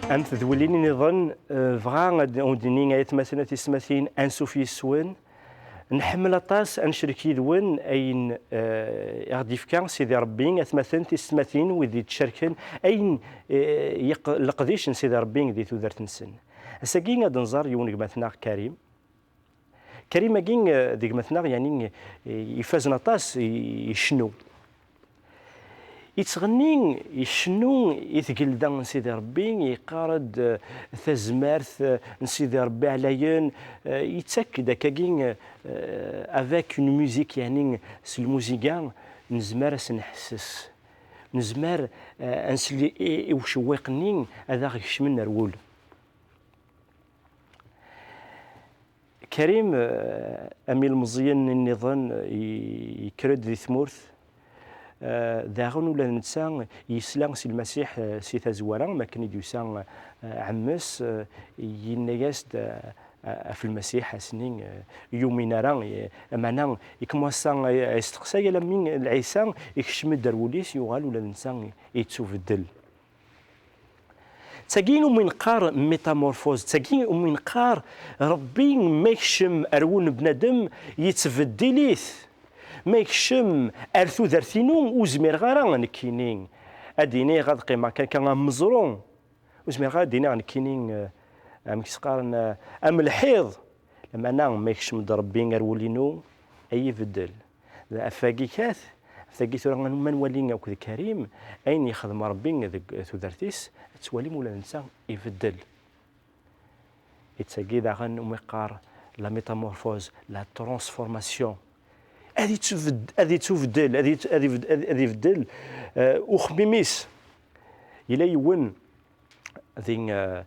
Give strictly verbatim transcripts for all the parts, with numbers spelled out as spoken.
Am tedwilin nniḍen, eh, bɣa ad d-, ad d-nini ay atmaten, a tisetmatin, ansuf yis-wen. Nḥemmel aṭas ad necrek yid-wen ayen, eh, i ɣ-d-yefka Sidi Ṛebbi, atmaten, tisetmatin, wid yettcerken ayen, eh, yeq-, leqdic n Sidi Ṛebbi di tudert-nsen. Ass-agi ad nẓer yiwen n gma-tneɣ Karim. Karim-agi, eh, d gma-tneɣ, yani, eh, ifazen aṭas, i-, icennu. Yettɣenni, icennu i tgelda n Sidi Ṛebbi, yeqqar-d, eh, tazmert, eh, n Sidi Ṛebbi ɛlayen, eh, yettak-d akkagi, eh, avec une musique, yani, s lmuziga, nezmer ad s-nḥesses. Nezmer, eh, ad nsel i, i, i ucewwiq-nni ad aɣ-ikecmen ar wul. Karim, eh, am ilmeẓyen nniḍen, eh, i-, yekker-d di tmurt. Eh, daɣen ula d netta yesla si Lmasiḥ, eh, si tazwara, mi akken i d-yusa, eh, ɛemmes, eh, yenna-yas-d, eh, ɣef Lmasiḥ, ass-nni, eh, yumin ara, eh, meɛna, ikmusa, eh, yesteqsay alammi Lɛisa ikcem-d ar wul-is, yuɣal ula d netta yettubeddel. D tagi umi neqqar métamorphose, d tagi umi neqqar Ṛebbi ma yekcem ar wul n bnadem, yettbeddil-it. Ma yekcem ar tudert-inu, ur zmireɣ ara nekkini ad d-iniɣ ad qqimeɣ kan akka am meẓru. Ur zmireɣ ara ad d-iniɣ nekkini, eh, amek s-qqaren, eh, am lḥiḍ. Lameɛna ma yekcem-d Ṛebbi ar wul-inu, ad iyi-ibeddel. Ɣef wagi kat, ɣef tagi tura ma nwali akked Karim, ayen yexdem Ṛebbi deg tudert-is, ad twalim ula d netta ibeddel. Ittagi daɣen umi qqar la métamorphose, la transformation. Ad yettubed-, ad yettubeddel, ad yet-, ad ibed-, ad, ad ibeddel, eh, uxemmim-is. Yella yiwen di, eh,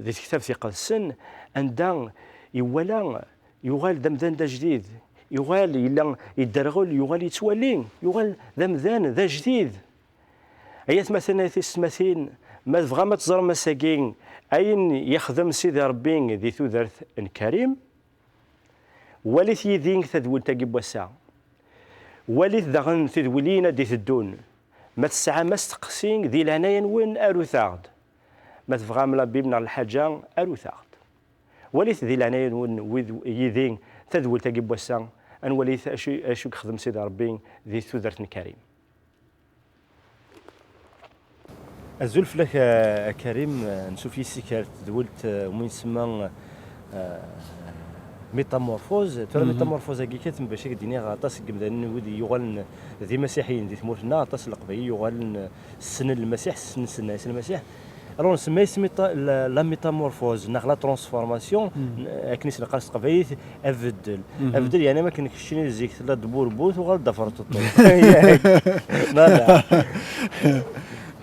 di tektabt iqedsen, anda iwala, yuɣal d amdan d ajdid, yuɣal yella yedderɣel, yuɣal yettwali, yuɣal d amdan d ajdid. Ay atmaten, ay tisetmatin, ma tebɣam ad teẓrem ass-agi ayen yexdem Sidi Ṛebbi di tudert n Karim, walit yid-i tadwilt-agi n wass-a. Walit daɣen tidwilin ad d-iteddun. Ma tesɛam asteqsi, di leɛnaya-nwen, arut-aɣ-d. Ma tebɣam la Bible neɣ lḥaǧa, arut-aɣ-d. Walit di leɛnaya-nwen wid yid-i tadwilt-agi n wass-a, ad nwalit acu, acu yexdem Sidi Ṛebbi di tudert n Karim. Azul fell-ak, a, a Karim, a, nsuf yis-k ar tedwilt, a, umi nsemma, a, Métamorphose. Tura, métamorphose-agi kan, bac ad k-d-iniɣ, aṭas n yimdanen wid yuɣalen d imasiḥiyen di tmurt-nneɣ, aṭas n Leqbayel yuɣalen ssnen Lmasiḥ, ssnen Sidna Ɛisa Lmasiḥ. Alors, nsemma-yas méta-, la, la métamorphose, neɣ la transformation, akken i s-neqqar s teqbaylit, abeddel. Abeddel, yeɛni, ma akken keččini zik tella d burbut, uɣal-d d aferṭeṭṭu. Neɣ ala?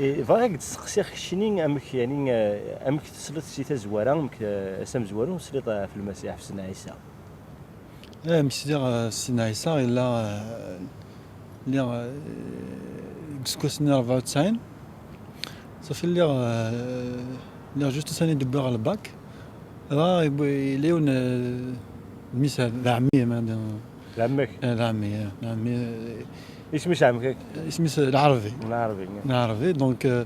Eh, bɣiɣ ad k-d-steqsiɣ keččini, amek, yeɛni, eh, amek tesliḍ si tazwara, amek, eh, ass amezwaru tesliḍ ɣef Lmasiḥ, ɣef Sidna Ɛisa? Eh, amek sliɣ, eh, Sidna Ɛisa, yella, eh, lliɣ, eh, deg useggas-nni rebɛa u tesɛin. Safi lliɣ, eh, lliɣ juste sani d-wwiɣ lbak. Dɣa yewwi-, yella yiwen, eh, mmi-s d ɛemmi, ma d-, d ɛemmi-k? Eh, d ɛemmi, eh, d ɛemmi, eh. Isem-is ɛemmi-k? Isem-is Lɛerbi. Lɛerbi. Lɛerbi, donc, eh,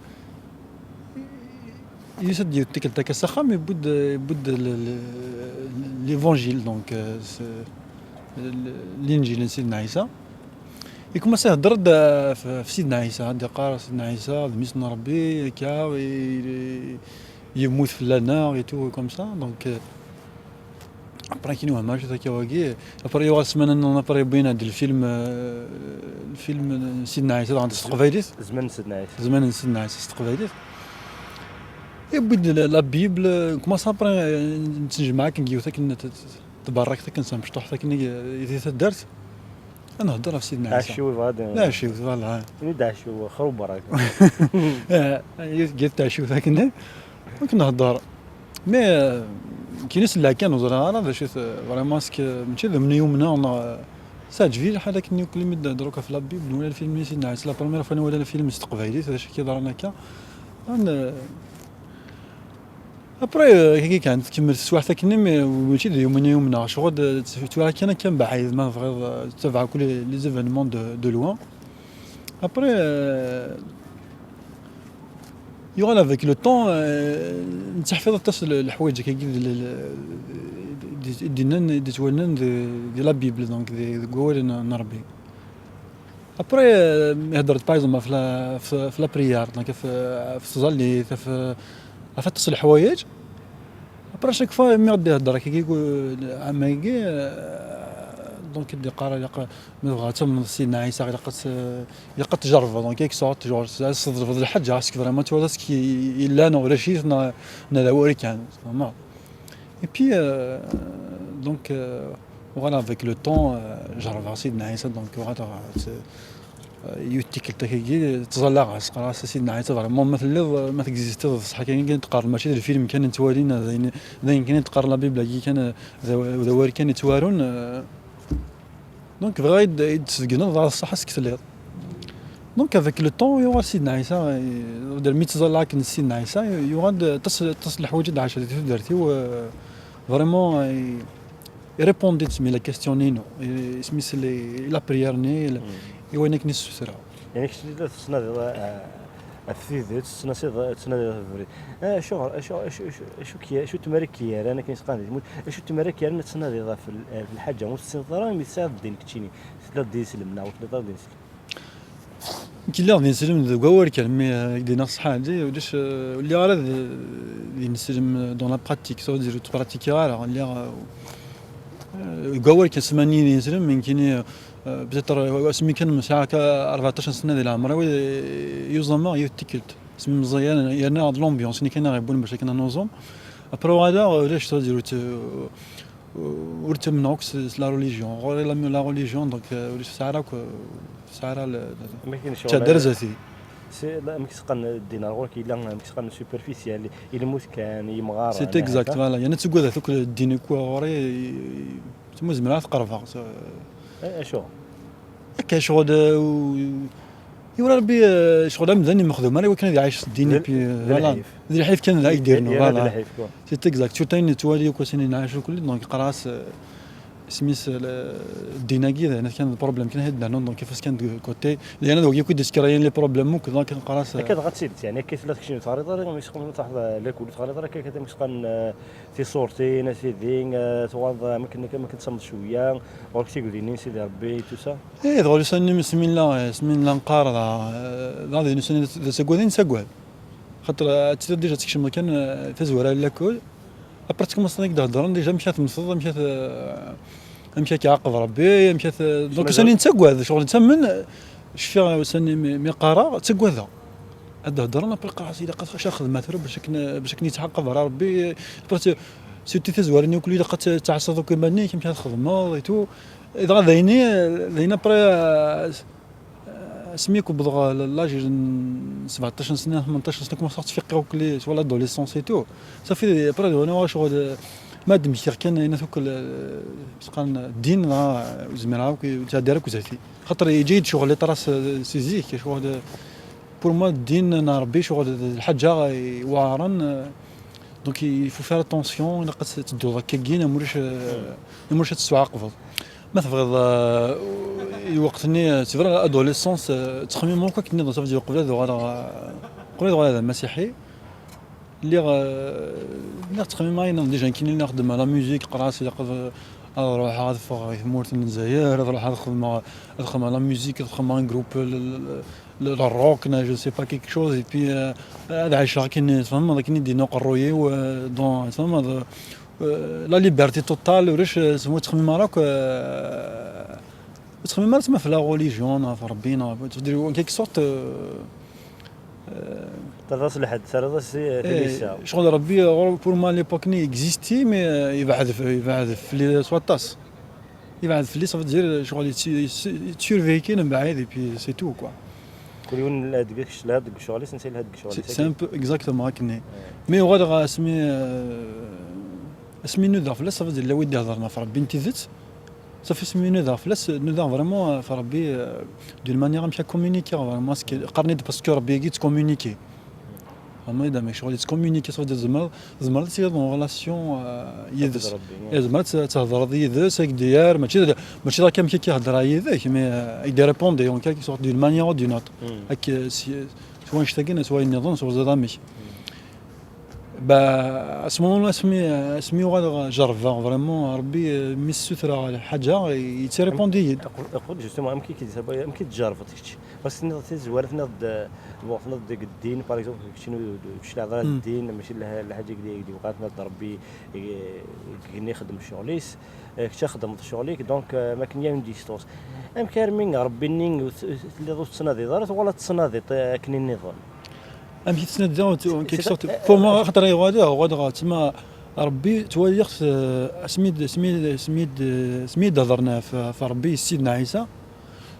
yusa-d yiwet tikkelt akka s axxam, yewwi-d, yewwi-d le, le, l'évangile, donc, eh, s-, l-, Linǧil n Sidna Ɛisa. Ikumasi ihedder-d, eh, f-, f Sidna Ɛisa, ad d-iqqar Sidna Ɛisa d mmi-s n Ṛebbi, akka, i, i, yemmut fell-aneɣ, et tout, comme ça. Donc, euh, après, akken i wehmeɣ acu akka wagi. Après, yuɣal ssmana nniḍen, après, yewwi-d lfilm, euh, lfilm n Sidna Ɛisa, dɣa s teqbaylit. Zman n Sidna Ɛisa. Zman n Sidna Ɛisa s teqbaylit. Yewwi-d la, la Bible, euh, commence après, euh, nettnejmaɛ akken deg yiwet akken t-, t-, tberrakt akken s amecṭuḥt akken i, i di taddart. Ad nehder ɣef Sidna Ɛisa. Aɛecciw yebɣa ad... D aɛecciw, voilà. Ini-d aɛecciw, xrubeṛ akka. Eh, yif-, yif-, taɛecciwt akken. Ad nehder. Mais, euh, kini selleɣ kan, ur ẓriɣ ara d acu-t, euh, vraiment, est-ce que mačči d ayen i umneɣ, neɣ, euh, teɛǧeb-iyi lḥal akken yakk, imi d-, druka ɣef la Bible, nwala lfilm-nni Sidna Ɛisa, la première fois nwala lfilm s teqbaylit, d acu i k-yeḍran akka. An, euh, Après, euh, kiki kan, tkemmel teswiɛt akken-nni, mais mačči d yiwen i umneɣ. Ccɣel, euh, tura kan, akka mbaɛid, ma tebɣiḍ, euh, tettabaɛ akk les, les événements de, de loin. Après, euh, Yuɣal avec le temps, euh, nettaḥfiḍ aṭas n leḥwayeǧ akkagi d, d, d, d, d-yennan, d-yettwanan di, di la Bible, donc di, deg wawal n, n Rebbi. Après, euh, mi heddret, par exemple, ɣef la, ɣef, ɣef la prière, donc ɣef, ɣef tẓallit, ɣef, ɣef aṭas n leḥwayeǧ. Après, chaque fois, mi ɣ-d-ihedder akkagi, euh, ɛemma-agi, euh, donc, i d-iqqar, ilaq, ma tebɣa ad tamneḍ Sidna Ɛisa, ilaq ad t-, ilaq ad tjerrbeḍ, donc, ad tjerrbeḍ lḥaǧa, est-ce que vraiment twalaḍ est-ce que yella neɣ ulac-it, neɣ, neɣ d awal kan, tfehmeḍ? Et puis, euh, donc, euh, voilà, avec le temps, euh, jerrbeɣ Sidna Ɛisa, donc, uɣaleɣ, euh, yiwet tikkelt akkagi, ttẓallaɣ-as, qqareɣ-as: "A Sidna Ɛisa, vraiment, ma telliḍ, ma tegzistiḍ, d ṣṣeḥ kan i teqqareḍ, mačči d lfilm kan i nettwali, neɣ d ayen, d ayen kan i teqqar la Bible-agi kan, d aw-, d awal kan i ttwarun, euh, donc, bɣiɣ ad d-, ad d-tesbeggneḍ, dɣa d ṣṣeḥ ass-k telliḍ." Donc, avec le temps, yuɣal Sidna Ɛisa, eh, d mi ttẓallaɣ akken d Sidna Ɛisa, yuɣal-d aṭas, aṭas n leḥwayeǧ i d-ɛaceɣ di tudert-iw, eh, vraiment, eh, i répondit-d mi la question-inu, eh, isem-is li, la prière-nni, la, i wayen akken i ssutreɣ. Yani, kečč la tettnadiḍ, eh, ɣef tidet, tettnasiḍ, tettnadiḍ ɣef ubrid. Eh, acuɣer, acu, acu, acu, acu k-, acu tmara k-yerran akken i s-qqaren di tmurt, acu tmara k-yerran ad tettnadiḍ ɣef l-, ɣef lḥaǧa ur tessineḍ ara imi tesɛiḍ ddin keččini? Tella d ineslem neɣ ur telliḍ ara d ineslem? Nekk lliɣ d ineslem deg wawal kan, mi, eh, i k-d-iniɣ ṣṣeḥ, ulac, eh, ur lliɣ ara d, d ineslem dans la pratique, ça veut dire ur ttpratikiɣ ara, lliɣ, eh, eh, deg wawal kan, semman-iyi d ineslem, nekkini, eh, peut-être, eh, asmi kan sɛiɣ akka rbeɛṭac n sna di leɛmer-iw, eh, yuẓameɣ yiwet tikkelt. Asmi meẓẓiyeɣ, yerna de l'ambiance-nni kan i ɣ-yewwin bac akken ad nuẓum. Après uɣaleɣ, eh, ulac, ça veut dire ur tt-, ur ttamneɣ akk s, s la religion. Ɣur-i la, la religion, donc, euh, ur tesɛi ara akk, euh, tesɛi ara le, le, amek i ttɛeddi ara zdat-i. Si, la, amek i s-qqaren ddin ar ɣur-k yella, amek i s-qqaren superficiel, i lmut kan, i yimɣaren, c'est exact, voilà. Yerna ttaggadeɣ akk ddin akk ɣur-i, i, i, ur zmireɣ ad t-qerbeɣ. Eh, acuɣer? Akka, ccɣel, euh, u-, yura Rebbi, euh, ccɣel amdan imexdum ara iwakken ad iɛic s ddin, et puis, euh, d voilà. Lḥif. D lḥif kan da i d-irnu, voilà. C'est exact. Surtout ayen nettwali akk ass-nni nɛic akk, donc qqar-as, euh, isem-is, euh, le, ddin-agi, d ayen kan d problème kan ad d-nernu, donc ifas kan de côté. Llan ad wagi akk i d-iskerayen les problèmes akk, donc qqar-as, euh, akka dɣa d tidet, yani, akka tella tekcem, ur teɣriḍ ara, mi s-qqaren, euh, lakul, ur teɣriḍ ara akka, akka, mi s-qqaren, euh, tiṣurtin, a sidi, eh, tuɣaleḍ, eh, am akken, am akken tsemmeḍ cwiya, ɣur-k tigdi-nni n Sidi Ṛebbi, tout ça. Eh, dɣa ussan-nni, bismillah, eh, bismillah, nqar, dɣa, eh, dɣa d ussan d, d asagad i nettagad. Xaṭer, eh, ad tiliḍ déjà tekcmeḍ kan, eh, tazwara n lakul. Après, tkumaṣaḍ ad k-d-heddren déjà amek ad temmteḍ, amek ad, eh, amek ad k-iɛaqeb Ṛebbi, amek ad, donc, ussan-nni nettagad, ccɣel nettamen, cfiɣ ussan-nni mi, mi qqareɣ, ttagadeɣ. Ad d-heddren, après qqareɣ-as, ilaq ad xedmeɣ tura bac akken, bac akken yettɛaqab ara Ṛebbi. Après, surtout tazwara-nni akk, ilaq ad tɛasseḍ akk iman-ik, amek ad txedmeḍ et tout. Dɣa d ayen, d ayen après, euh, asmi akk wwḍeɣ l'âge n sebɛeṭṭac n sna, tmenṭac n sna, commenceɣ ttfiqiɣ akk les, soit l'adolescence et tout. Safi, après, d wani ccɣel, ma d-mmektiɣ kan ayen akk, s-qqaren ddin, dɣa ur zmireɣ akk, ur ttɛeddi ara akk zdat-i. Xaṭer yeǧǧa-yi-d ccɣel iṭras, euh, si zik, ccɣel, euh, pour moi, ddin n Ṛebbi, ccɣel d lḥaǧa iweɛṛen, euh, donc il faut faire attention, ilaq ad tedduḍ akkagi, ma ulac, euh, ma ulac ad tettwaɛaqbeḍ. Ma tebɣiḍ, euh, i lweqt-nni, euh, c'est vrai, l'adolescence, euh, ttxemmimeɣ akk akken nniḍen, ça veut dire, qbel ad uɣaleɣ, euh, qbel ad uɣaleɣ d amasiḥi, Lliɣ, eh, lliɣ ttxemmimeɣ ayen déjà nekkini lliɣ xeddmeɣ la musique, qqareɣ-as ilaq ad, ad ruḥeɣ ad ffɣeɣ i tmurt n Lezzayer, ad ruḥeɣ ad xedmeɣ, ad xedmeɣ la musique, ad xedmeɣ un groupe, le, le, le, le rock, neɣ je sais pas quelque chose, et puis, eh, ad ɛiceɣ akken, tfehmeḍ, akken i d-yenna uqerruy-iw, eh, dans, tfehmeḍ, eh, la liberté totale, ulac, eh, ur ttxemmimeɣ ara akk, eh, ur ttxemmimeɣ ara ma ɣef la religion, neɣ ɣef Ṛebbi, neɣ, c'est-à-dire, en quelque sorte, eh, Terriḍ-as lḥedd, terriḍ-as i, eh, tilisa. Ccɣel Ṛebbi, ɣur-, pour moi, l'époque-nni existait, mais, euh, yebɛed f-, yebɛed fell-i s waṭas. Yebɛed fell-i, ça veut dire, ccɣel yetti-, yetti-, yettsurveiller kan mebɛid, et puis c'est tout, quoi. Kul yiwen yelha deg, kečč telhiḍ deg ccɣel-is, netta yelha deg ccɣel-is. C'est, c'est un peu exactement akken. Ouais. Mais uɣaleɣ asmi, euh, asmi nudaɣ fell-as, ça veut dire, yella wi d-iheḍren ɣef Ṛebbi n tidet. Safi asmi nudaɣ fell-as, nudaɣ vraiment, euh, ɣef Ṛebbi, euh, d'une manière amek ad communiquer, vraiment, parce que, qqaren-d parce que Ṛebbi-agi yettcommunique. Vraiment, idam, ccɣel yettcommunique, ça veut dire tzemreḍ, tzemreḍ ad tiliḍ en relation, euh, yid-s. Akked Ṛebbi, eh, tzemreḍ ad thedreḍ yid-s, ad k-d-yerr, mačči d, mačči d akka amek ad k-ihedder yid-k, mais, euh, ad k-d-réponde, en quelque sorte, d'une manière ou d'une autre. Hmm. Ak-, si, s wanect-agi neɣ s wayen nniḍen, s ur ẓriɣ amek. Ba, asmi, asmi, asmi uɣaleɣ jerrbeɣ vraiment Rebbi, eh, mi ssutreɣ lḥaǧa, yettrépondi-yi-d. Aql-, aql-, justement, amek i k-id-, amek i d-tjerrbeḍ kečč? Parce que tenniḍ tizwara, tenniḍ-d, bon, tenniḍ deg ddin, par exemple, kečč ur d-, ur d-tecliɛeḍ ara ddin, mačči d lḥ-, lḥaǧa i k-d-, i k-d-yuqan, tenniḍ-d Rebbi, eh, deg igenni ixeddem ccɣel-is, eh, kečč ad txedmeḍ ccɣel-ik, donc, eh, ma akken il y a une distance. Amek armi Rebbi-nni ur t-, telliḍ ur tettnadiḍ ara, tuɣaleḍ tettnadiḍ, eh, akken i nniḍen? Amek i tettnadiḍ, en quelque sorte, pour moi, axaṭer uɣaleɣ, uɣaleɣ, tma, Rebbi, ttwaliɣ-t, eh, asmi d, asmi d, asmi d, asmi d-hedren ɣef, ɣef Rebbi, Sidna Ɛisa,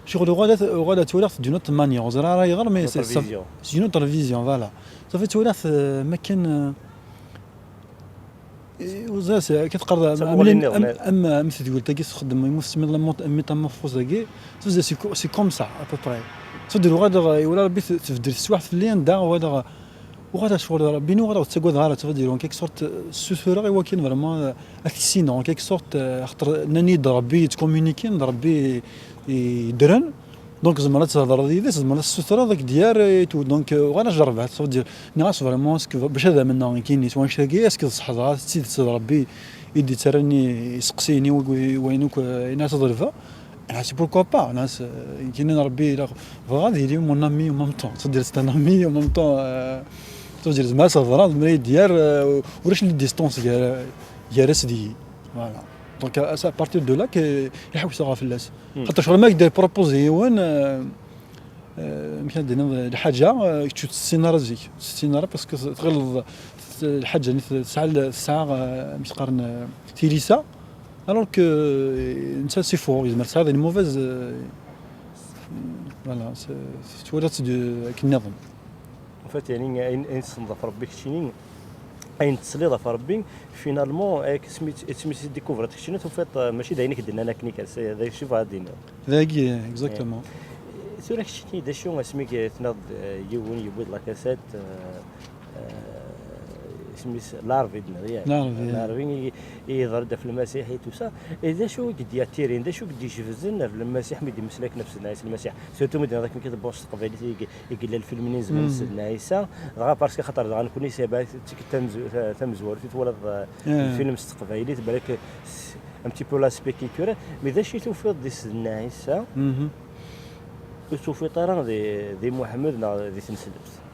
ccɣel uɣaleɣ, uɣaleɣ ttwaliɣ-t d'une autre manière, ur ẓriɣ ara ayɣer, mais c'est, c'est une autre vision, voilà. Safi ttwaliɣ-t, eh, makken, eh, Eh, ur ẓriɣ, c'est, akka teqqareḍ, am, am, am, am tedwilt-agi txeddem, imu tesmiḍ la mot-, métamorphose-agi, c'est, c'est co-, c'est comme ça, à peu près. Tfeddel uɣaleɣ, eh, ula Rebbi t-, tbeddel teswiɛt fell-i, anda uɣaleɣ, uɣaleɣ ccɣel Rebbi-nni, uɣaleɣ ur ttagadeɣ ara, tfeddel, en quelque sorte, eh, ssutureɣ i wakken vraiment, eh, ad k-ssineɣ, en quelque sorte, eh, axaṭer nnan-iyi-d Rebbi, yettcommuniquer, d Rebbi i, i yeddren. Donc, tzemreḍ ad thedreḍ yid-s, tzemreḍ ad tessutreḍ ad k-d-yerr et tout. Donc, euh, uɣaleɣ jerrbeɣ-t, ça veut dire, nniɣ-as vraiment, est-ce que, bac ad amneɣ nekkini s wanect-agi, est-ce que d ṣṣeḥ dɣa, d tidet d Rebbi i d-yettarran i iseqsiyen-iw, i wayen akk, euh, i nniɣ-as ad ḍelbeɣ? Nniɣ-as, pourquoi pas? Nniɣ-as, euh, nekkini Rebbi, ilaq, bɣiɣ ad yili mon ami en même temps. Ça veut dire, c'est un ami en même temps, euh, ça veut dire, zemreɣ ad s-hedreɣ, zemreɣ ad yi-d-yerr, euh, ulac la distance gar, gar-as d-yi. Voilà. Donc, à, à partir de là que i ḥewseɣ fell-as. Xaṭer ccɣel ma ak-d-ipropozi yiwen, euh, euh, amek ad d-tiniḍ, lḥaǧa, euh, kečč ur tt-tessin ara zik. Ur tt-tessin ara parce que tɣileḍ t-, lḥaǧa-nni t-, tesɛa, tesɛa, euh, amek qqaren, euh, tilisa, alors que, euh, netta c'est faux, yezmer tesɛa une mauvaise, euh, voilà, c'est, tettwaliḍ-tt d-, akken nniḍen. En fait, yani, ayen, ayen tessneḍ ɣef Rebbi keččini, ayen tesliḍ ɣef Rebbi, finalement, eh, asmi, asmi tt-id-découvriḍ keččini, tufiḍ, eh, mačči d ayen i k-d-nnan akken i kan, c'est, d acu i bɣiɣ ad d-iniɣ. Dagi, exactement. Eh, tura keččini, d acu, asmi i tenniḍ-d, eh, yiwen yewwi-d la cassette, eh, eh, isem-is Larbi, d-nniḍ, yak? Larbi, yak. Larbi i, i yeḍra-d ɣef Lmasiḥ et tout ça. Et d acu i k-d-yattirin, d acu i k-d-ijebden ɣef Lmasiḥ mi d-yemmeslay akken ɣef Sidna Ɛisa Lmasiḥ? Surtout mi d-nniḍ akken i tebɣuḍ s teqbaylit i, i yella lfilm-nni n zzman n Sidna Ɛisa, dɣa parce que xaṭer dɣa nekkni c'est, bah, d tikkelt tamez-, ta-, tamezwarut i twalaḍ, euh, lfilm s teqbaylit, balak s-, un petit peu l'aspect culturel, mais d acu i tufiḍ di Sidna Ɛisa ur tufiḍ ara di, di Muḥemmed neɣ di tneslemt?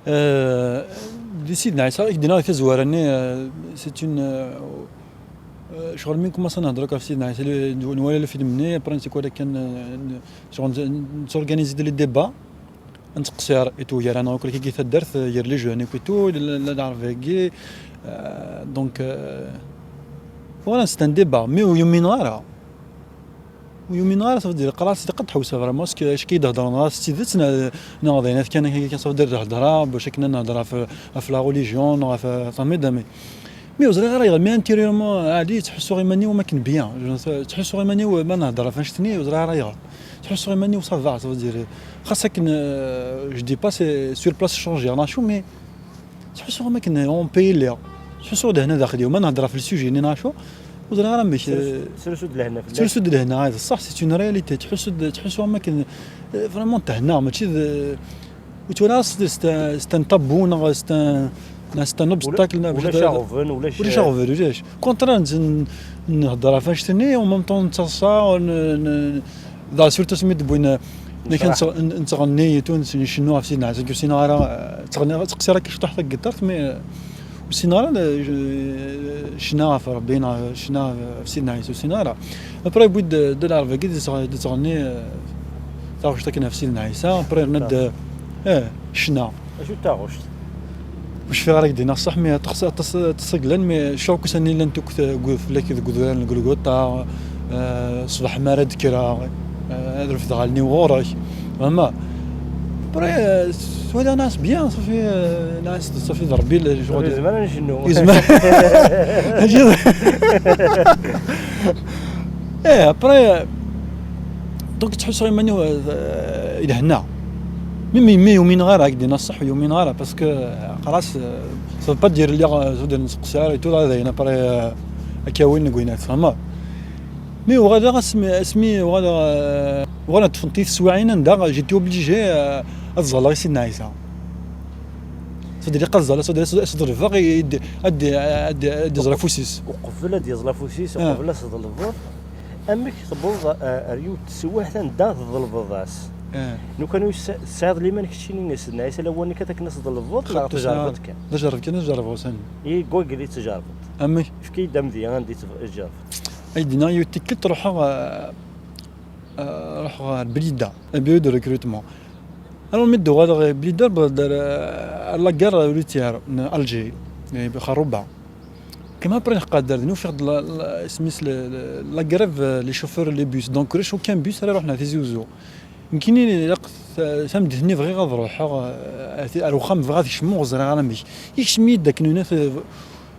Euh, di Sidna Ɛisa, i k-d-nniɣ di tazwara-nni, euh, c'est une, euh, euh, ccɣel mi nkumaṣa nehder akk ɣef Sidna Ɛisa, le-, nwala lfilm-nni, après ntikwal akken, euh, n-, ccɣel n-, nettorganizi-d les débats, nettqeṣṣir et tout, gar-aneɣ akk, kiki taddart, euh, gar les jeunes et tout, la, la, la, lɛerb-agi, euh, donc, euh, voilà, c'est un débat, mais ur yumineɣ ara. Ur yumineɣ ara, ça veut dire, qqareɣ-as, ilaq ad tḥewseḍ vraiment, est-ce que, est-ce que i d-hedreɣ, neɣ s tidet, neɣ, neɣ d ayen kan akka, ça veut dire, d lhedra, bac akken ad nehder ɣef, ɣef la religion, neɣ ɣef, ɣef tamiḍ, mais, mais ur ẓriɣ ara ayɣer, mais intérieurement, ɛli, ttḥussuɣ iman-iw am akken bien, je ne sais, ttḥussuɣ iman-iw ma nehder ɣef annect-nni, ur ẓriɣ ara ayɣer. Ttḥussuɣ iman-iw ça va, ça veut dire, xas akken, euh, je dis pas c'est sur place changer, neɣ acu, mais ttḥussuɣ am akken en paix i lliɣ. Ttḥussuɣ lehna daxel-iw. Ma nehder ɣef le sujet-nni neɣ acu, ur ẓriɣ ara amek, eh, tettḥussuḍ lehna fell-ak. Tettḥussuḍ lehna, d ṣṣeḥ, c'est une réalité. Ttḥussuḍ, ttḥussuɣ am akken, eh, vraiment thna, mačči d, ur twalaḍ c'est, c'est un, c'est un tabou, neɣ c'est un, neɣ c'est un obstacle, neɣ ulac aɣbel, ulac, ulac aɣbel, ulac. Contraire, n-, n-, nhedder ɣef annect-nni, en même temps nettaḍsa, n-, n-, dɣa surtout asmi d-wwin, eh, nekk nettɣ-, n-, nettɣenni et tout, ncennu ɣef Sidna Ɛisa, ur ssineɣ ara, eh, ttɣenni, ttqeṣṣireɣ akka ciṭuḥ tagiṭart, mais, eh, ur ssineɣ ara, eh, ccna ɣef Rebbi, neɣ ccna ɣef Sidna Ɛisa, ur ssineɣ ara. Après, wwin-d, eh, Dda Lɛerb-agi, d-yettɣ-, d-yettɣenni, eh, taɣect akken ɣef Sidna Ɛisa, après, yerna-d, eh, ccna. Acu d taɣect? Ur cfiɣ ara k-d-iniɣ ṣṣeḥ, mais aṭas, aṭas, aṭas i yellan, mais cfiɣ akk ussan-nni llant akk t-, deg, fell-ak deg udrar n Lgulguṭa, eh, ṣṣbeḥ mi ara d-kkreɣ, eh, ad refdeɣ allen-iw ɣur-k. Vraiment. Après, eh, twala nɛas bien, ṣafi, eh, nɛas, ṣafi d Rebbi, le, je crois. Yezmer ad ncennu. Yezmer. Eh, après, donc, ttḥussuɣ iman-iw, euh, i lehna. Mi, mi, mi yumineɣ ara, ad k-d-iniɣ ṣṣeḥ, ur yumineɣ ara, parce que, euh, xalas, euh, ça veut pas dire lliɣ, euh, ça veut dire nettqeṣṣir et tout, là, dayen, après, euh, ad k-awin deg winat, tfehmeḍ? Mi uɣaleɣ asmi, asmi uɣaleɣ, euh, Voilà, ṭṭfent-iyi teswiɛin anda j'étais obligé, euh, ad ẓẓalleɣ i Sidna Ɛisa. C'est-à-dire, ad ẓẓalleɣ, c'est-à-dire, ad ḍelbeɣ i, i, ad, ad, ad iẓer afus-is. Uqbel ad yeẓẓel afus-is, ah, uqbel ad tḍelbeḍ, amek tewweḍ, eh, ar yiwet n teswiɛt anda tḍelbeḍ-as? Eh. Lukan ur s-, tesɛiḍ liman keččini i Sidna Ɛisa, lawan-ik ad akken ad tḍelbeḍ, neɣ tjerrbeḍ kan? D ajerreb kan, ad jerrbeɣ ussan. I wagel i tjerrbeḍ? Amek? Efk-iyi-d amedya anda i tjerrbeḍ. Ay d-nniɣ, yiwet tikkelt ruḥeɣ, eh, Euh, ruḥeɣ ɣer Blida, un bureau de recrutement. Alors, mi d-uɣaleɣ ɣer Blida, wwḍeɣ ar, euh, la gare routière n Alger, eh, Xerruba. Kma après nqadder, ufiɣ-d la, la, isem-is la, la, la grève, euh, les chauffeurs, les bus. Donc, ulac aucun bus ara iruḥen ar Tizi Uzzu. Nekkini, ilaq t-, tameddit-nni bɣiɣ ad ruḥeɣ, euh, ar ti-, ar uxxam, bɣiɣ ad kecmeɣ, ur ẓriɣ ara amek. Yekcem-iyi-d akken unat, euh,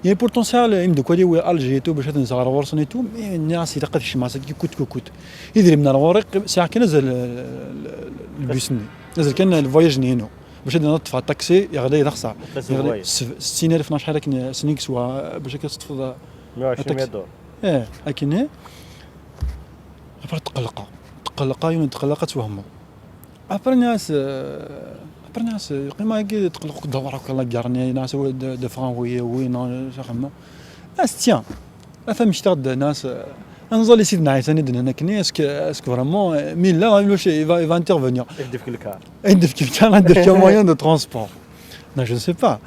Et pourtant, sɛiɣ imeddukal-iw Alger et tout, bac ad nseɣ ɣer ɣur-sen et tout, mais nniɣ-as ilaq ad kecmeɣ, ass-agi kut kut kut. Idrimen ar ɣur-i, sɛiɣ kan azal, l-, l-, l-, lbus-nni. Azal kan lvoyage-nni-inu. Bac ad ṭṭfeɣ aṭaksi, yeɣli d axeṣṣar. Yeɣli s-, settin alef neɣ acḥal akken, ass-nni yeswa, bac akka teṭṭfeḍ, mia u ɛecrin aṭaksi. Mia dollar. Eh, akken, eh. Après tqellqeɣ. Tqellqeɣ, yiwen tqellqeɣ, ad twehmeḍ. Après nniɣ-as, euh, après nniɣ-as, yeqqim-agi yetqelleq akk dawar akk la gare-nni, nniɣ-as, "Wa d-, d-ffɣeɣ wi, wi, neɣ s axemma." Nniɣ-as, "Tiens, ata mmektiɣ-d," nniɣ-as, euh, "ad nẓalli Sidna Ɛisa-nni d-nnan akkenni, est-ce que, est-ce que vraiment, euh, mi yella, il va, il va intervenir." Ad d-yefk lkar. Ad d-yefk lkar, ad d-yefk moyen de transport. Non, je ne sais pas.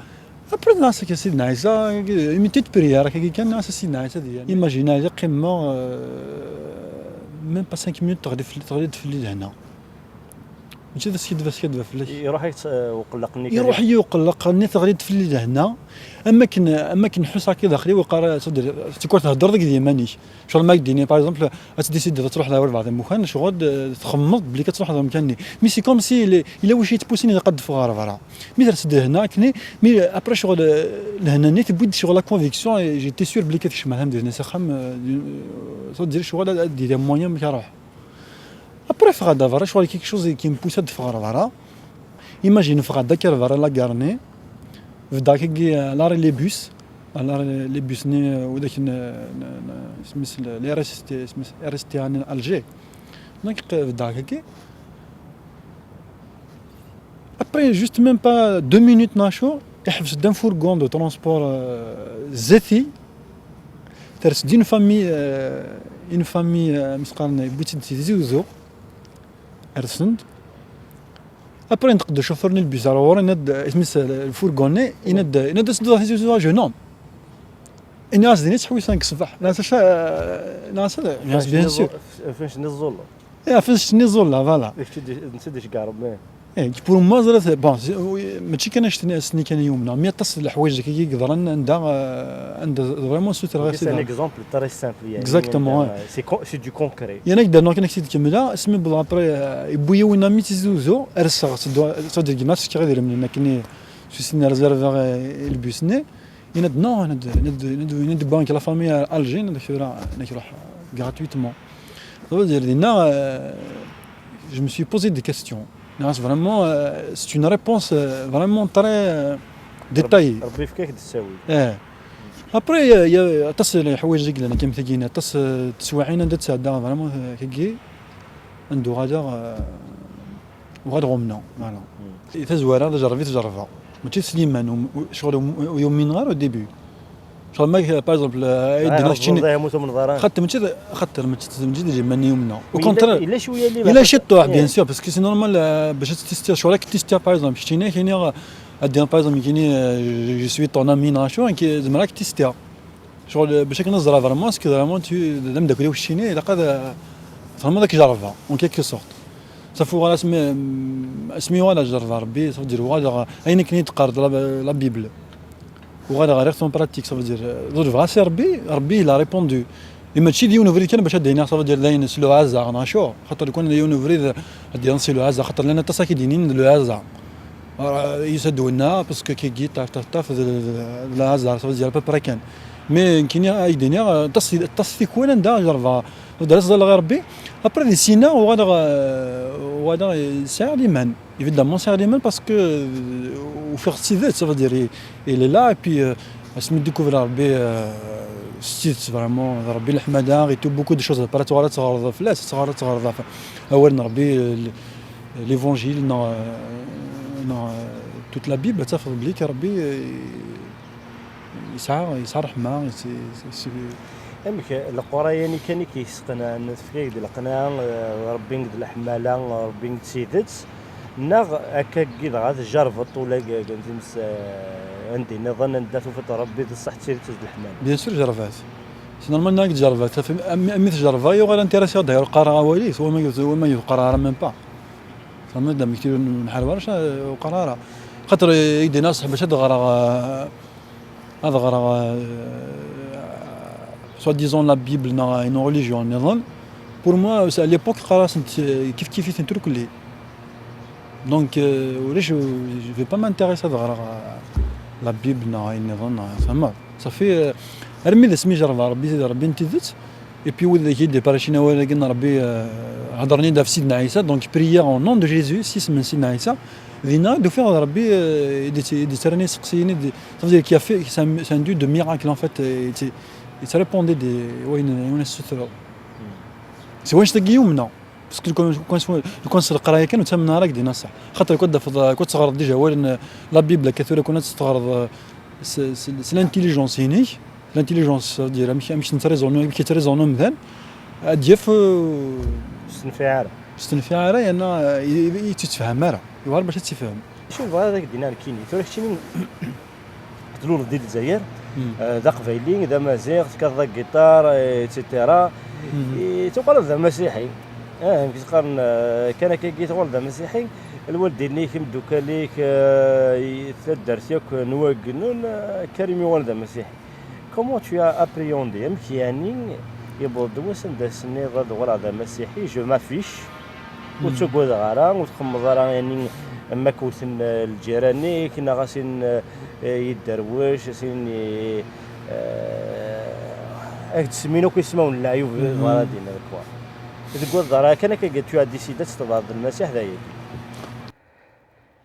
Après, nniɣ-as akka Sidna Ɛisa, une petite prière, akka kan, nniɣ-as a Sidna Ɛisa d-yan. Imagine, ɛni qqimeɣ, euh, même pas cinq minutes, teɣli fell-, teɣli-d fell-i lehna. Mačči d askiddeb, askiddeb fell-ak. Iruḥ-ak, eh, uqelleq-nni kan. Iruḥ-iyi uqelleq-nni, teɣli-d fell-i lehna. Am akken, am akken ḥusseɣ akka daxel-iw, iqqar, c'est-à-dire, tikwal theddreḍ akked yiman-ik. Ccɣel ma ak-d-ini, par exemple, ad tdisidiḍ ad truḥeḍ ar walbeɛḍ imukan, ccɣel, eh, txemmeḍ belli ad truḥeḍ ar umkan-nni. Mais c'est comme si il est, il est obligé de pousser, ilaq ad d-ffɣeɣ ɣer berra. Mi ters-d lehna, akken, mais après, ccɣel, eh, lehna-nni tewwi-d ccɣel la conviction, et j'étais sûr belli ad kecmeɣ tameddit-nni s axxam, eh, c'est-à-dire, ccɣel ad, ad d-yili moyen amek ara ruḥeɣ. Après, ffɣeɣ-d ɣer berra, ccɣel quelque chose qui me pousse ad d-ffɣeɣ ɣer berra. Imagine, ffɣeɣ-d akka ɣer berra la gare-nni. Beddeɣ akkagi, euh, l'arrêt les bus. L'arrêt les bus-nni, euh, widak n, n, n, isem-is, le, les R S T, isem-is R S T A n Alger. Donc, beddeɣ akkagi. Après, juste même pas deux minutes, neɣ acu, iḥbes-d un fourgon de transport, euh, zdat-i. Ters-d une famille, euh, une famille, euh, mi s-qqaren, yewwi-tt-id si Tizi Uzzu. Rsen-d. Après, yenṭeq-d chauffeur n lbus ar ɣur-i, yenna-d, isem-is, euh, le fourgon-nni, yenna-d, yenna-d, "As-d ɣer Tizi Uzzu, a jeune homme." Ini-as, "Din i ttḥewwiseɣ nekk ṣṣbeḥ." Nniɣ-as, "Acu, euh," nniɣ-as, "Bien sûr." Ɣef anect-nni tẓulleḍ. Eh, ɣef anect-nni ẓulleɣ, voilà. D kečč i d-, d netta i d-iceggeɛ Rebbi. Eh, pour moi, ẓriɣ, bon, c'est, oui, mačči kan anect-nni, ass-nni kan i umneɣ, mais aṭas n leḥwayeǧ akka i yeḍran anda, euh, anda vraiment ssutreɣ i Sidi. C'est un exemple très simple, yani, exactement, euh, ouais. C'est co-, c'est du concret. Yerna ak-d-rnuɣ kan ad k-t-id-kemmleɣ, asmi wwḍeɣ après, euh, yewwi-yi winna mi Tizi Uzzu, rseɣ, c'est-à-dire, gma, fkiɣ idrimen-nni akken i, s ussin réserveɣ, euh, lbus-nni. Yenna-d, "Non," yenna-d, yenna-d, yenna-d, "Bon, la famille à Alger," yenna-d, "Kra, yenna-d, ruḥ gratuitement." Ça veut dire, dinna, euh, je me suis posé des questions. Nniɣ-as, vraiment, euh, c'est une réponse, euh, vraiment très, euh, détaillée. Rebbi yefka-ak-d ttawil. Eh. Après, il y a, il y a aṭas n leḥwayeǧ i yellan, akka am tagi, aṭas, euh, teswiɛin anda tesɛeddaɣ, vraiment, euh, tagi, anda uɣaleɣ, euh, Uɣaleɣ umneɣ, voilà. Hmm. I tazwara, d ajerreb i tjerrbeɣ. Mačči d Sliman, um, u-, ccɣel um, ur yumineɣ ara au début. Ccɣel ma, par exemple, euh, ay d-nniɣ keččini. Xaṭer mačči d, xaṭer mačči d, mačči d Sliman i umneɣ. Au contraire, yella, yella cwiya li, yella ciṭuḥ, bien sûr, parce que c'est normal, euh, bac ad testiɣ, ccɣel ad k-testiɣ, par exemple, keččini, kini, euh, ad d-iniɣ, par exemple, kini, euh, je, je suis ton ami, neɣ acu, zemreɣ ad k-testiɣ. Ccɣel, bac akken ad ẓreɣ vraiment, est-ce que vraiment tu, d ameddakel-iw keččini, ilaq ad, vraiment ad k-jerrbeɣ, en quelque sorte. Safi uɣaleɣ asmi, asmi uɣaleɣ jerrbeɣ Rebbi, safi dire uɣaleɣ, ayen akken i d-teqqareḍ la, la Bible. Uɣaleɣ rriɣ-t en pratique, safi dire, ḍelbeɣ-as i Rebbi, Rebbi il a répondu. Et mačči d yiwen ubrid kan bac ad d-iniɣ, safi dire d ayen s le hasard, neɣ acu? Xaṭer lukan d yiwen ubrid ad d-iniḍ c'est le hasard, xaṭer llan aṭas ad k-id-inin d le hasard. Yusa-d winna, parce que kigi, taf, taf, taf, d, d, d le hasard, ça veut dire à peu près kan. Mais nekkini, ay d-iniɣ, aṭas, aṭas tikwal anda jerrbeɣ, d ass ẓalleɣ i Rebbi. Après, di sina, uɣaleɣ, euh, uɣaleɣ, euh, sɛiɣ liman. Évidemment, sɛiɣ liman parce que, euh, ufiɣ s tidet, ça veut dire, il, il est là, et puis, euh, asmi d-découvrir Rebbi, euh, S tidet, vraiment, d Ṛebbi leḥmada, et tout, beaucoup de choses, après, tuɣal ad teɣreḍ fell-as, ad teɣreḍ, ad teɣreḍ ɣef awal n Ṛebbi, l-, l'Évangile, neɣ, neɣ, toute la Bible, ad tafeḍ belli Ṛebbi, eh, yesɛa, yesɛa ṛṛeḥma, yes-, yes-, yes-, Amek, leqraya-nni kan i k-yesqenɛen, tefka-k-d leqnaɛa, eh, Ṛebbi d leḥmala, Ṛebbi d tidet, neɣ akka-agi dɣa tjerrbeḍ ula deg, deg times, eh, anda nniḍen, anda tufiḍ Ṛebbi d ṣṣeḥ, d tidet d leḥmala? Bien sûr, jerrbeɣ-t. C'est normal, neɣ jerrbeɣ-t. Am-, am-, mi tjerrbeɣ, yuɣal intéressé, d'ailleurs, qqareɣ awal-is, wama, wama ur qqareɣ ara même pas. Tfehmeḍ, d amekti ur nḥareb ara, ur qqareɣ ara. Xaṭer, eh, i d-yenna ṣṣeḥ bac ad ɣreɣ, eh, ad ɣreɣ, euh, soi-disant la Bible neɣ une religion nniḍen. Pour moi, c'est à l'époque, qqareɣ-asent, euh, kif kif-itent irkelli. Donc, euh, ulac, je vais pas m'intéresser ad ɣreɣ, euh, la Bible neɣ ayen nniḍen, neɣ, tfehmeḍ. Ça fait, euh, armi d asmi jerrbeɣ Ṛebbi, Ṛebbi n tidet, et puis wid i d-iparacin awal-agi n Ṛebbi, euh, hedren-iyi-d ɣef Sidna Ɛisa, donc prière en nom de Jésus, s yisem n Sidna Ɛisa, dinna i d-ufiɣ d Ṛebbi, euh, i d-, i d-yettarran iseqsiyen, i d-, ça veut dire qu'il y a fait, c'est un, c'est un Dieu de miracle, en fait, et c'est, yettṛipundi-d i wayen, i wayen as-tessutreḍ. Si wanect-agi i umneɣ. Parce que lukan, lukan s-, lukan s leqraya kan ur ttamneɣ ara deg din ass-a. Xaṭer lukan d-tafeḍ, lukan teɣreḍ déjà awal n la Bible, akka tura lukan ad teɣreḍ, euh, s, s, s l'intelligence-inek, l'intelligence, ça veut dire amek, amek nettrizunu, amek yettrizunu umdan, ad yaf, euh, ur s-tenfiɛ ara. Ur s-tenfiɛ ara, yerna, euh, i, i, i tt-yetfehhem ara. Yewɛer bac ad tt-yefhem. Acu bɣiɣ ad ak-d-iniɣ nekkini, tura keččini tluleḍ di Lezzayer, eh, d aqbayli, d amaziɣ, tekkateḍ agiṭar, eh, et cetera. Eh, tuɣaleḍ d amasiḥi. Ah, amek i s-qqaren, eh, kan akkagi tuɣaleḍ d amasiḥi, lwaldin-ik, imeddukal-ik, eh, i taddart yakk n wagennun, eh, Karim yuɣal d amasiḥi. Comment tu as appréhendé? Amek yeɛni yewweḍ-d wass anda s-tenniḍ ad uɣaleɣ d amasiḥi, je m'affiche, ur ttagadeɣ ara, ur txemmeḍ ara, yeɛni, am akk wten, eh, lǧiran-ik, neɣ a sin, eh, yedderwec, a sin, eh, eh, ad k-d-semmin akk ismawen n leɛyub, bɣan ad d-inin, quoi. Ur tuggadeḍ ara, kan akka, tu as décidé ad tettebɛeḍ Lmasiḥ, d ayagi.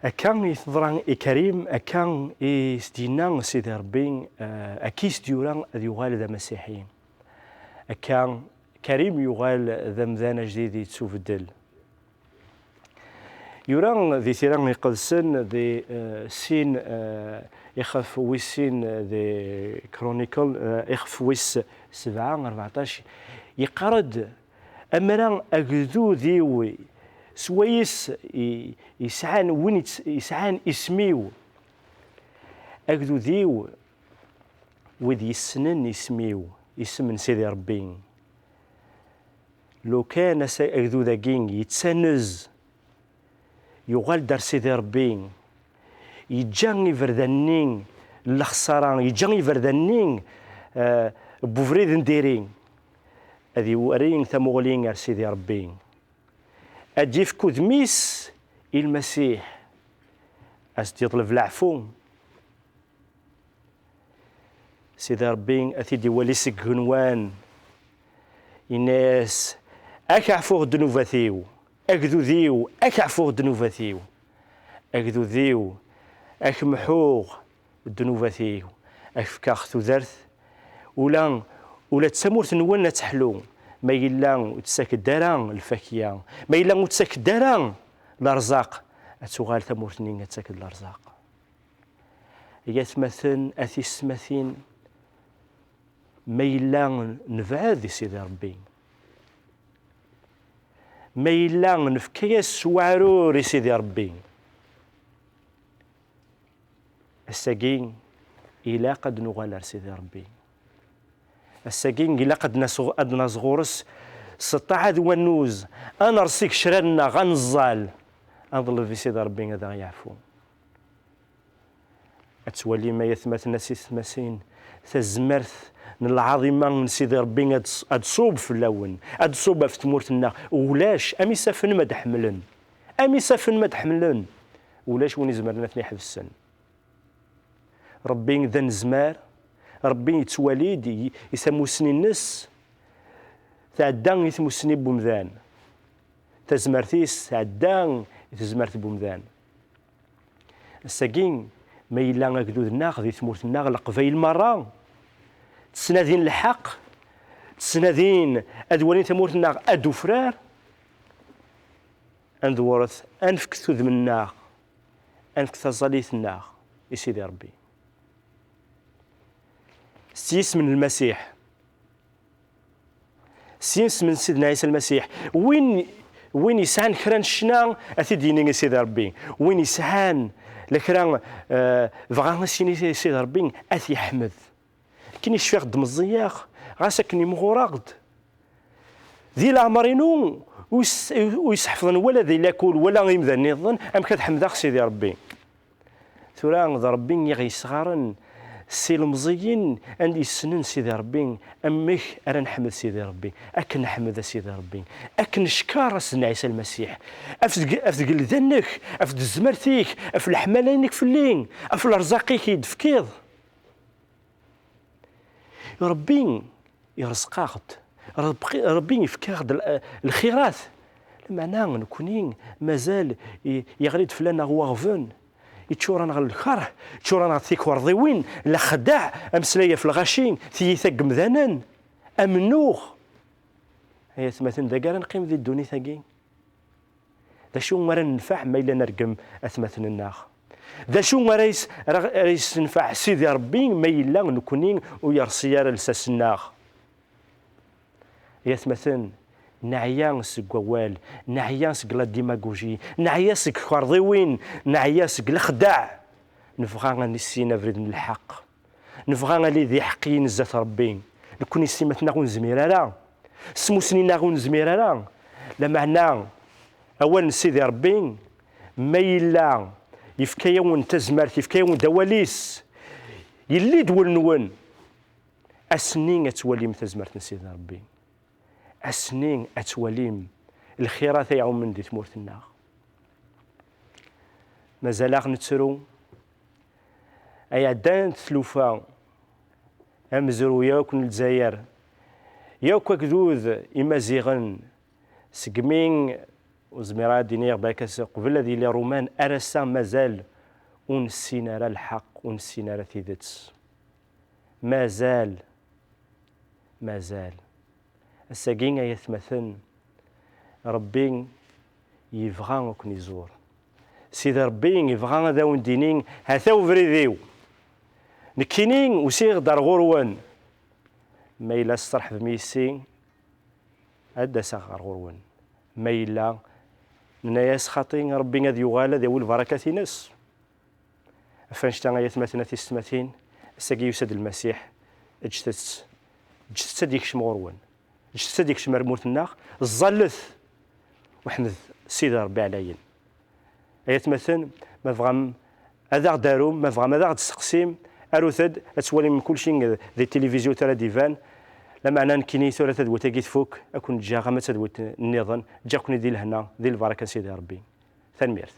Akka i teḍra i Karim, akka i s-d-yenna Sidi Ṛebbi, eh, akka i s-d-yura ad yuɣal d amasiḥi. Akka Karim yuɣal d amdan ajdid yettubeddel. Yura di Tira Iqedsen di, eh, sin, eh, ixef wis sin, eh, di Chronicle, eh, ixef wis sebɛa, rbeɛṭac, yeqqar-d: Amra agdud-iw, swayes i, yesɛan, win yets-, yesɛan isem-iw. Agdud-iw, wid yessnen isem-iw, isem n Sidi Ṛebbi. Lukan asa-, agdud-agi yettanez, yuɣal-d ar Sidi Ṛebbi, yeǧǧa iberdan-nni n lexṣara, yeǧǧa iberdan-nni, eh, n ubrid n diri, ad iwari tamuɣli ar Sidi Ṛebbi, ad d-yefk udem-is i Lmasiḥ, ad s-d-yeṭleb leɛfu. Sidi Ṛebbi ad t-id-iwali seg igenwan, yenna-yas: Ad k-ɛfuɣ ddnubat-iw, agdud-iw, ad k-ɛfuɣ ddnubat-iw, agdud-iw, ad k-mḥuɣ ddnubat-iw, ad k-fkeɣ tudert, ula, ula d tamurt-nwen ad teḥlu, ma yella ur tettak-d ara lfakya, ma yella ur tettak-d ara lerẓaq, ad tuɣal tamurt-nni ad tettak-d lerẓaq. Ay atmaten, a tisetmatin, ma yella nebɛed i Sidi Ṛebbi, ma yella nefka-yas s weɛrur i Sidi Ṛebbi, ass-agi ilaq ad nuɣal ar Sidi Ṛebbi. Ass-agi ilaq ad nas-, ad naẓ ɣur-s s ṭṭaɛa d wannuz, ad nerẓ igecran-nneɣ, ad neẓẓal, ad neḍleb i Sidi Ṛebbi ad aɣ-yeɛfu. Ad twalim, ay atmaten, a tisetmatin, tazmert n lɛaḍima n Sidi Ṛebbi ad, ad tṣub fell-awen, ad tṣub ɣef tmurt-nneɣ. Ulac, am isaffen ma d-ḥemmlen, am isaffen ma d-ḥemmlen, ulac win izemren ad ten-iḥebsen. Ṛebbi d anezmar, Ṛebbi yettwali-d i, i tamussni-nnes tɛedda i tmussni n wemdan. Tazmert-is tɛedda i tezmert n wemdan. Ass-agi, ma yella agdud-nneɣ di tmurt-nneɣ, Leqbayel merra, ttnadin lḥeqq, ttnadin ad walin tamurt-nneɣ ad d-ufrar, ad ndewret, ad nefk udem-nneɣ, ad nefk taẓallit-nneɣ i Sidi Ṛebbi. S yisem n Lmasiḥ. S yisem n Sidna Ɛisa Lmasiḥ. Win, win yesɛan kra n ccna, ad t-id-yini i Sidi Ṛebbi. Win yesɛan la kra, eh, bɣa ad s-yini i Sidi Ṛebbi, ad t-yeḥmed. Akken i cfiɣ d-meẓẓiyeɣ, ɣas akken imɣureɣ-d. Di leɛmer-inu, ur s-, ur yesseḥfḍen wala di lakul, wala imdanen nniḍen, amek ad ḥemdeɣ Sidi Ṛebbi. Tura d Ṛebbi i ɣ-yesɣaren s ilemẓiyen anda yessnen Sidi Ṛebbi, amek ara nḥemmed Sidi Ṛebbi, akken nḥemmed a Sidi Ṛebbi, akken neckeṛ a Sidna Ɛisa Lmasiḥ, ɣef tg-, ɣef tgelda-nnek, ɣef tezmert-ik, ɣef leḥmala-inek fell-i, ɣef lerẓaq-ik i yi-d-tefkiḍ. Ṛebbi irẓeq-aɣ-d. Ṛebbi, Ṛebbi yefka-aɣ-d l-, lxirat. Lameɛna nekni mazal i-, yeɣli-d fell-aneɣ waɣben. Yeččur-aneɣ lkeṛh, yeččur-aneɣ d tikerḍiwin, lexdeɛ, ameslay ɣef lɣaci, tiyita n yemdanen, amennuɣ. Ay atmaten, dagi ara neqqim di ddunit-agi? D acu ara nenfeɛ ma yella nergem atmaten-nneɣ? D acu ara yes-, ara, ara yessenfeɛ Sidi Ṛebbi ma yella nekni ur yerṣi ara lsas-nneɣ? Ay atmaten, neɛya seg wawal, neɛya seg la démagogie, neɛya seg tkerḍiwin, neɛya seg lexdeɛ. Nebɣa ad nissin abrid n lḥeqq. Nebɣa ad nili d iḥeqqiyen zdat Ṛebbi. Nekni s timat-nneɣ ur nezmir ara. S tmussni-nneɣ ur nezmir ara. Lameɛna, awal n Sidi Ṛebbi, ma yella yefka-yawen tazmert, yefka-yawen-d awal-is, yelli-d wul-nwen, ass-nni ad twalim tazmert n Sidi Ṛebbi. Ass-nni ad twalim lxirat ay ɛummen di tmurt-nneɣ. Mazal-aɣ nettru, ay ɛeddant tlufa, amezruy yakk n Lezzayer, yakk agdud imaziɣen, segmi ur zmireɣ ad d-iniɣ balak ass qbel ad yili Ṛuman, ar ass-a mazal ur nessin ara lḥeqq, ur nessin ara tidet. Mazal, mazal. Ass-agi, ay atmaten, Ṛebbi yebɣa ad ken-iẓur. Sidi Ṛebbi yebɣa ad awen-d-yini, hata ubrid-iw. Nekkini usiɣ-d ar ɣur-wen. Ma yella testṛeḥbem yis-i, ad d-aseɣ ɣer ɣur-wen. Ma yella, nenna-yas xaṭi, Ṛebbi ad yuɣal ad yawi lbarakat-ines. Ɣef wannect-a, ay atmaten, a tisetmatin, ass-agi yusa-d Lmasiḥ, ǧǧet-t, ǧǧet-t ad d-yekcem ɣur-wen. Ǧǧet-t ad d-yekcem ar tmurt-nneɣ, ẓẓallet, weḥmed Sidi Ṛebbi ɛlayen. Ay atmaten, ma tebɣam ad aɣ-d-tarum, ma tebɣam ad aɣ-d-testeqsim, arut-d, ad twalim kulci di tilivizyu tura d-iban. Lameɛna nekkini tura tadwilt-agi tfuk, ad ken-ǧǧeɣ ama d tadwilt nniḍen, ǧǧiɣ-ken-id di lehna, di lbaraka n Sidi Ṛebbi. Tanemmirt.